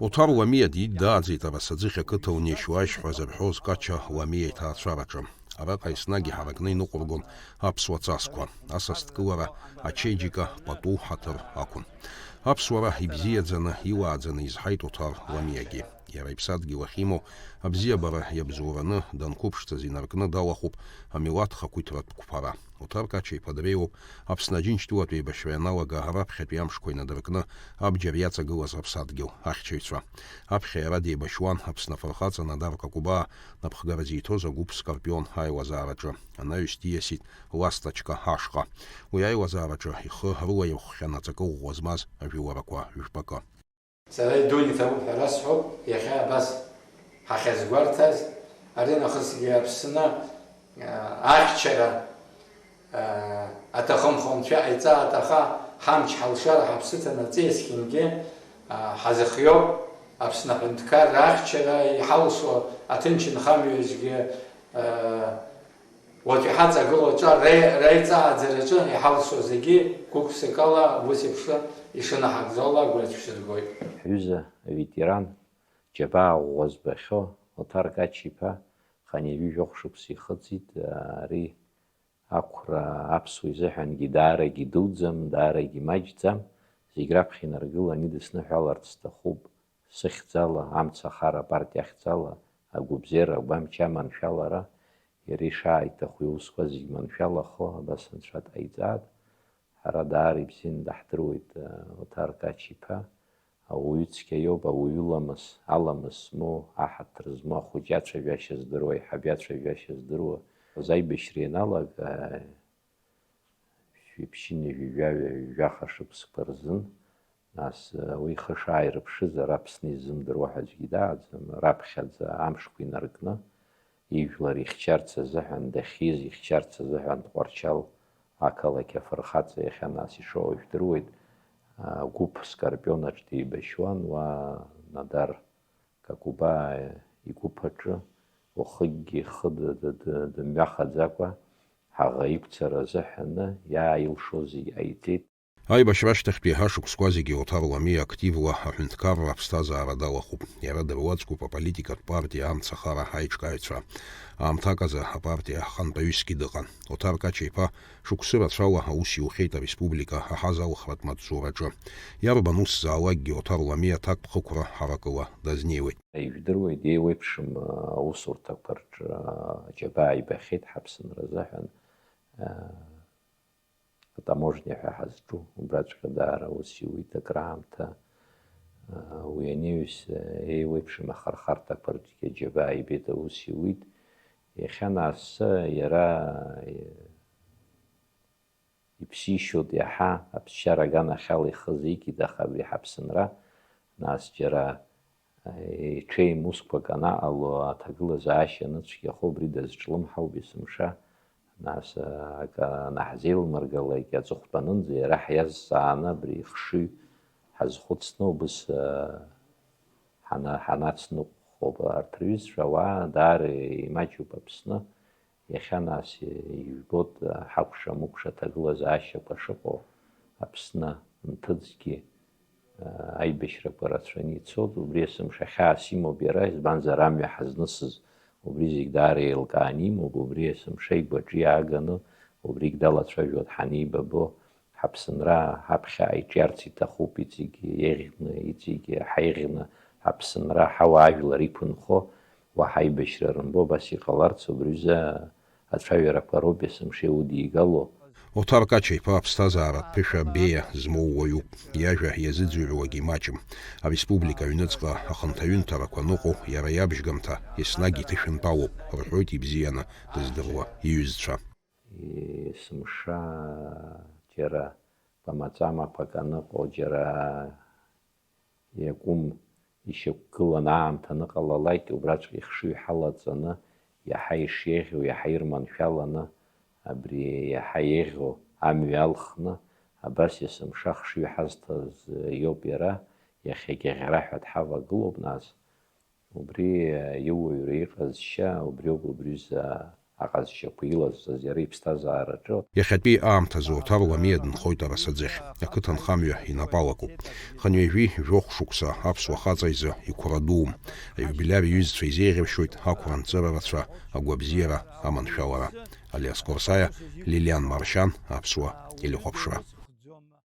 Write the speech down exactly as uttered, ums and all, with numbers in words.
Оҭар Уамиа дидааӡеит Арасаӡыхь ақыҭа унеишь-уааишь ҳәа зырҳәоз Кача Уамиа иҭаацәараҿы. Араҟа еснагь иҳаракны иныҟәыргон аԥсуа ҵасқәа. Асас дкылара ачеиџьыка пату ҳаҭыр ақәын. Аԥсуара ибзиаӡаны, иуааӡаны изҳаит Оҭар Уамиагьы. Иара иԥсадгьыл ахьимоу, абзиабара иабзоураны данқәыԥшӡаз инаркны далахәуп амилаҭ хақәиҭратә қәԥара. Оҭар Кача-иԥа дреиуоуп Аԥсны Аџьынџьтәылатә еибашьра ианалага раԥхьатәи амшқәа инадыркны абџьар иаҵагылаз аԥсадгьыл ахьчаҩцәа. Аԥхьа иара деибашьуан Аԥсны Афырхаҵа Надар Какәбаа напхгара зиҭоз агәыԥ Скорпион аилазаараҿы. Анаҩс диасит Ласточка ашҟа. Уи аилазаараҿы ихы рылаирхәхьан аҵакы ӷәӷәа змаз ажәыларақәа жәпакы. Сара идун иҭабуп ҳәа расҳәоит, иахьа абас ҳахьазгәарҭаз, аринахысгьы Аԥсны, а, ахьчара, а, аҭахымхо анцәа иҟаиҵааит, аха ҳамч ҳалшар ҳаԥсы ҭаны аҵеи есқьынгьы, а, ҳазыхиоуп, Аԥсны аҳәынҭқарра ахьчара иҳалшо аҭынчынхамҩазгьы, а, Уаҵәы иҳаҵагылоу аҿар ре-, реиҵааӡараҿы иҳалшо зегьы гәык-ԥсыкала ус еиԥш ишынаҳагӡо ала агәра шәсыргоит. Ҳҩыза аветеран, џьабаа ӷәӷәа збахьоу Оҭар Кача-иԥа хынҩажәи жәохә шықәса ихыҵит, ари ақәра аԥсуа изыҳәангьы даарагьы идуӡӡам, даарагьы имаҷӡам, зегь раԥхьа инаргыланы идысныҳәаларц сҭахуп. Сыхьӡала, амца ахара апартиа ахьӡала, агәыбзиара, агәамч аманшәалара, иара ишааиҭаху иусқәа зегь маншәалахо, абас анцәа дҟаиҵааит. Ҳара даара ибзианы даҳдыруеит, э, Оҭар Кача-иԥа. Ауаҩы цқьа иоуп, ауаҩы ламыс, аламыс змоу, аҳаҭыр змоу, ахәыҷы ацәажәашьа здыруа, аиҳабы ацәажәашьа здыруа. Аибашьра ианалага, Шәи ԥшьынҩажәи жәаҩа жәаха шықәсқәа рзын, нас, уи ихы шааирԥшыз ара Аԥсны изымдыруа ҳәа аӡәгьы дааӡам, раԥхьаӡа амшқәа инаркны, ижәлар ихьчарц азыҳәан, дахьиз ихьчарц азыҳәан Тҟәарчал ақалақь афырхаҵа иахьа нас ишоуа жәдыруеит, агәыԥ Скорпионаҿ деибашьуан, уа Надар Какубаа игәыԥ аҿы, уахыкгьы ихы ды-, ды-, ды-, дымҩахаӡакәа, ҳаӷа иқәцара азыҳәаны иааилшо зегь ҟаиҵеит. Аибашьра ашьҭахьтәи ашықәсқәа зегьы Оҭар Уамиа активла аҳәынҭқарра аԥсҭазаара далахәуп. Иара дыруаӡәкуп аполитикатә партиа Амцахара аиҿкааҩцәа. Аамҭак азы апартиа ахантәаҩысгьы дыҟан. Оҭар Кача-иԥа шықәсы рацәала аус иухьеит ареспублика аҳазалхратә маҵзураҿы. Иарбан усзаалакгьы Оҭар Уамиа аҭакԥхықәра ҳаракыла дазнеиуеит. Ижәдыруеит, еиуеиԥшым аусурҭақәа рҿы аџьабаа ибахьеит ҳаԥсынра азыҳәан. Атаможниа ҳәа ҳазҿу, убраҵәҟьа даара аус иуит акраамҭа. Уи анаҩс, еиуеиԥшым ахырхарҭақәа рҿгьы аџьабаа ибеит, аус иуит. Иахьа нас иара иԥсишьоит иаҳа, аԥсшьара аганахьала ихы азикит, аха абри ҳаԥсынра, нас џьара, еиҽеим усқәак анаҟало, аҭагылазаашьа аныцәгьахо убри дазҿлымҳауп есымша, нас, акы анаҳзеилмыргалак аҵыхәтәанынӡа иара ҳиазҵааны абри ихшыҩ ҳазхәыцны убыс, ҳана-, ҳанацныҟәхоуп. Арҭ рҩызцәа ауаа даара имаҷуп Аԥсны. Иахьа нас ижәбоит, ҳакәша-мыкәша аҭагылазаашьақәа шыҟоу Аԥсны нҭыҵгьы, аибашьрақәа рацәаны ицоит. Убри есымша хьаас имоуп иара, избанзар, амҩа ҳазнысыз убри зегь даара еилкааны имоуп, убри есымша игәаҿы иааганы, убригь далацәажәоит ҳанеибабо. Ҳаԥсынра ҳаԥхьа иҿиарц иҭахуп, иҵегьы еиӷьны, иҵегьы ҳаиӷьны, ҳаԥсынра ҳауаажәлар иқәынхо, уаҳа аибашьра рымбо, абас иҟаларц убри рзы ацәажәарақәа роуп есымша иудигало. Оҭар Кача-иԥа аԥсҭазааратә ԥышәа беиа змоу уаҩуп, иажәа иазыӡырҩуагьы имаҷым. Ареспублика аҩныҵҟа ахынҭаҩынҭарақәа ныҟәо иара иабжьгамҭа еснагь иҭышәынтәалоуп, рҳәоит ибзианы дыздыруа иҩызцәа. Есымша џьара бамаҵамақәак аныҟоу, џьара иакәым ишьақәгыланы аамҭа аныҟалалак, убраҵәҟьа ихшыҩ ҳалаҵаны, иаҳа ишеиӷьу, иаҳа ирманшәаланы, абри иаҳа еиӷьу амҩа алхны, абас есымша ахшыҩ ҳазҭаз иоуп иара, иахьагьы аӷьара ҳәа дҳавагылоуп, нас, убри иуаҩра иҟазшьа, убриоуп убри рзы аҟазшьақәа илазҵаз иара иԥсҭазаараҿы. Иахьатәи аамҭазы Оҭар Ламиа дынхоит Арасаӡыхь, ақыҭанхамҩа инапы алакуп. Хынҩажәи жәохә шықәса аԥсуа хаҵа изы иқәра дуум. Аиубилиар иҩызцәа изеиӷьаршьоит ақәра анҵыра рацәа, агәабзиара, аманшәалара. Алиас Қорсаиа, Лилиан Маршьан, Аԥсуа телехәаԥшра.